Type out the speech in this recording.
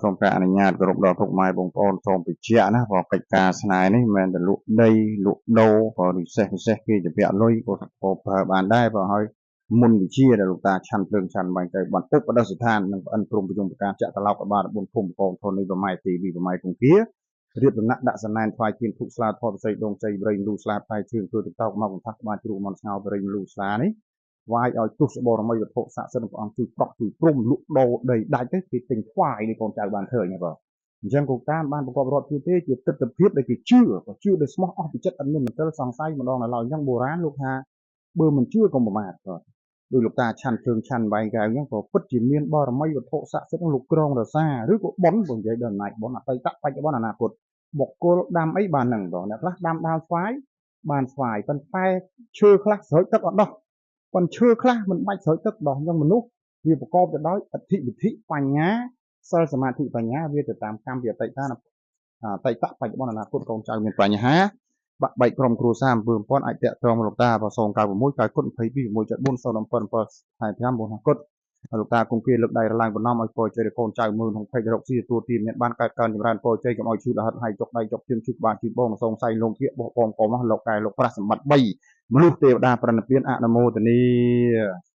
សូមការអនុញ្ញាតគោរពដល់ពុកម៉ែបងប្អូនសូមបញ្ជាក់ណាព្រោះកិច្ចការស្នេហ៍នេះមិនមែនតែលក់ដីលក់ដូរព្រោះពិសេសពិសេសគេជំពាក់លុយក៏ប្រើបានដែរព្រោះហើយមុនវិជាដែលលោកតាឆាន់ភ្លើងឆាន់បាញ់ទៅបានឧបដិស្ថាននិងប្អិនព្រំប្រជុំប្រការចាក់ត្រឡោកបាល4ភូមិកងធននេះប្រម៉ែទីវីប្រម៉ែគង្គារៀបដំណាក់ដាក់សណែនថ្វាយធានភុស្លាធម៌សីដងជ័យបរិយលូស្លាផ្លែជើងធ្វើទឹកតោកមកកន្ថាក់ក្បាលជ្រូកមន់ស្ងោបរិយលូស្លានេះវាយឲ្យទុសបរមីវត្ថុស័ក្តិសិទ្ធិព្រះអង្គជួយប្រក់ជួយព្រំលក់ដូរដីដាច់ទៅគេទិញថ្វាយនេះកូនចៅបានឃើញបាទអញ្ចឹងកូនតាមបានប្រកបរដ្ឋជាទេជាទស្សនភាពដែលគេជឿក៏ជឿដោយស្មោះអស់ពីចិត្តអត់មានមន្ទិលសង្ស័យម្ដងនៅឡើយអញ្ចឹងបុរាណលោកថាបើមិនជឿកុំប្រមាទបាទដោយលោកតាឆាន់ភ្លើងឆាន់បែងកែវអញ្ចឹងក៏ពិតជាមានបរមីវត្ថុស័ក្តិសិទ្ធិលោកក្រងរសាឬក៏ប៉ុនបើនិយាយដល់អំណាចប៉ុនអតីតបច្ចុប្បន្នអនាគតបុគ្គលដាំអីបានហ្នឹងបងអ្នកខ្លះដាំដើមស្វាយបានស្វាយប៉ុន្តែឈើខ្លះស្រោចទឹកអត់ដោះប៉ុន្តែឈើខ្លះមិនបាច់ស្រោចទឹកដោះអញ្ចឹងមនុស្សវាប្រកបទៅដោយអធិវិធិបញ្ញាសិលសមាធិបញ្ញាវាទៅតាមកម្មពីអតីតអតីតបច្ចុប្បន្នអនាគតកូនចៅមានបញ្ហាបាក់បែកក្រុមគ្រួសារអំពើពាន់អាចតាក់ទងលោកតាប096 9គុត22 674 077ហើយ5 9គុតលោកតាគង្គាលើកដៃរឡើងបណ្ណំឲ្យពរជ័យដល់កូនចៅមើលក្នុងភ័យរកស៊ីទទួលទានមានបានកើតកើនចម្រើនពរជ័យកុំឲ្យឈឺដល់ហិតហើយចុកដៃចុកជើងឈឺក្បាលឈឺបងសងសៃលងធៀបបោះបងកុំលោកកែលោកប្រាស់សម្បត្តិ3មនុស្សទេវតាប្រណិពានអនុមោទនី។